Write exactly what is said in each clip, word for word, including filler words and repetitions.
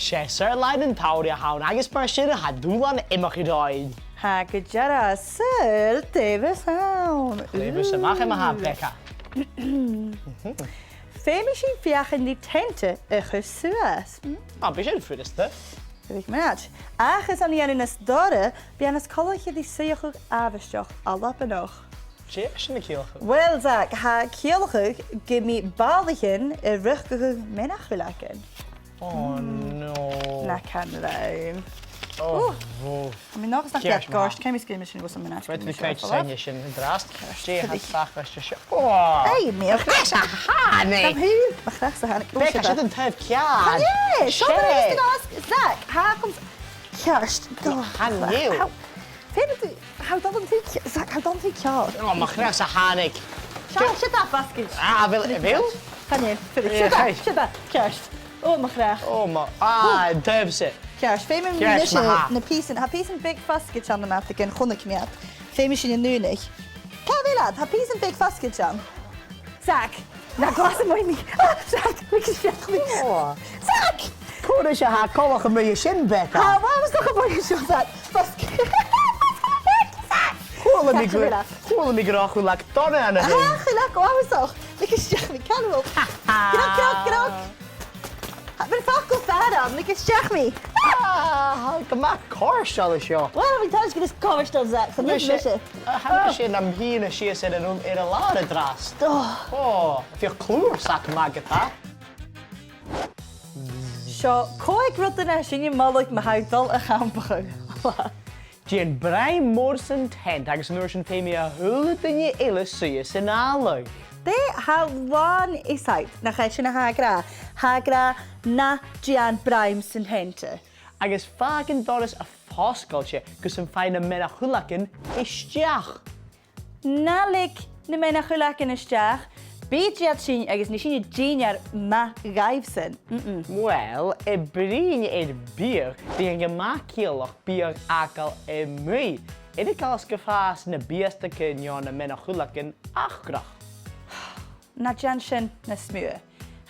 'S e saor-làithean an t-samhraidh a th' ann agus mar sin tha dùbhlan iomchaidh dhuinn. Tha gu dearbh saor-làithean ann. Leigh thusa a-mach e ma-thà, Becca. Feumaidh sinn feuchainn ri teanta a chur suas. Ah, bidh sin furasta. Bidh mi an-dràsta. Ach airson a dhèanamh nas dorra, bidh e nas coltaiche ri suidheachadh àbhaisteach Albannach. Dè tha sin a' ciallachadh? Uill, Zach, tha e a' ciallachadh gum bi bàlaichean a' riochdachadh meanbh-chuileagan. Oh no. Na can leam. Oh, oh. I mean, no, it's not that gosh. Ceart ma-thà. Can we scream machine was a minute? Right, we can sing it an-dràsta. Dè tha sacach seo? Oh! Hey, Mel. Mo chreach-sa thàinig! Mo chreach-sa thàinig. Becca, seo an taobh ceàrr. Yeah, seo an taobh ceàrr. Zach, tha e agam. Ceart. Go. Chan eil. Feumaidh tu, tha thu a' dol an taobh, Zach, tha thu a' dol an taobh ceàrr. Oh, mo chreach-sa thàinig. Seo, seo do bhasgaid. Ah, a bheil, a bheil? Chan eil, fuirich. Seo, seo, ceart. Oh, mo chreach. Oh, mo, ah, an taobh-sa. Ceart, feumaidh mise na pìosan, tha pìosan beag fasgaid ann an àite gun chunnaic mi iad. Feumaidh sinn an aonaigeadh. Càit a bheil iad? Tha pìosan beag fasgaid ann. Zach, na glas a-muigh mi. Ah, Zach, leig a-steach mi. Oh. Zach! Cò ris a tha e coltach a-muigh an sin, Becca? Tha e uabhasach a-muigh an seo, Zach. Fasgaid. Chuala mi gu, chuala mi gun robh chuileag dona ann a shin. Tha, chuileag uabhasach. Leig a-steach mi, càit a bheil? Gnog, gnog, gnog. Tha, bheil facal fearainn, leig a-steach mi. Ah, tha e gu math comhartail an seo. Uill, bha mi toilichte gun robh e comhartail, Zach, chan eil mise. Ah, tha mise nam shìneadh sìos air an, air an làr an-dràsta. Oh. Oh, feuch, cluasan math a tha. Seo còig rudan a tha sinne a' moladh ma tha thu a' dol a champachadh. Dèan braim mòr san tent agus an uair sin feumaidh a h-uile duine eile suidhe san àmhghar. Dè tha làn fhios agad, nach e sin a tha e ag ràdh? Tha e ag ràdh na dèan braim san tent. Agus fàg an doras a' fosgailte gus am faigh na meanbh-chuileagan a-steach. Na leig na meanbh-chuileagan a-steach, bidh iad sin agus nì sinne dìnnear math dhaibhsan. Mm-mm. Uill, a' bruidhinn air biadh, bidh e gu math ciallach biadh fhàgail a-muigh. Air a' chall 's gum fàs na biastagan no na meanbh-chuileagan acrach. Na dèan sin nas motha.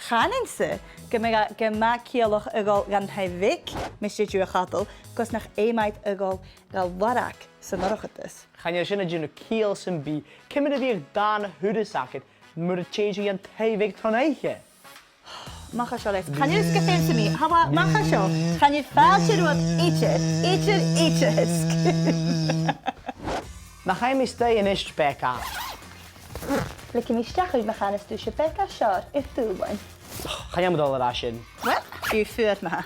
Chanainn-sa gum biodh e gu math ciallach a dhol dhan taigh-bheag, mus tèid thu a chadal, gus nach fheum iad a dhol gu làrach san dorchadas. Chan eil sin a' dèanamh ciall sam bith. Ciamar a bhiodh dàn a thuras agad mura tèid thu dhan taigh-bheag tron oidhche? Mach à seo leat. Chan eil fhios agam fhèin sam bith. Tha, mach à seo. Chan eil fàilte romhad idir, idir, idir. Nach fhaigh mi a-staigh a-nis, Becca? Leigidh mi a-steach thu ma chanas tu seo, Becca, seo air dùbhlan. Chan eil mi a' dol air ais sin. Uill, bidh thu fuar ma-thà.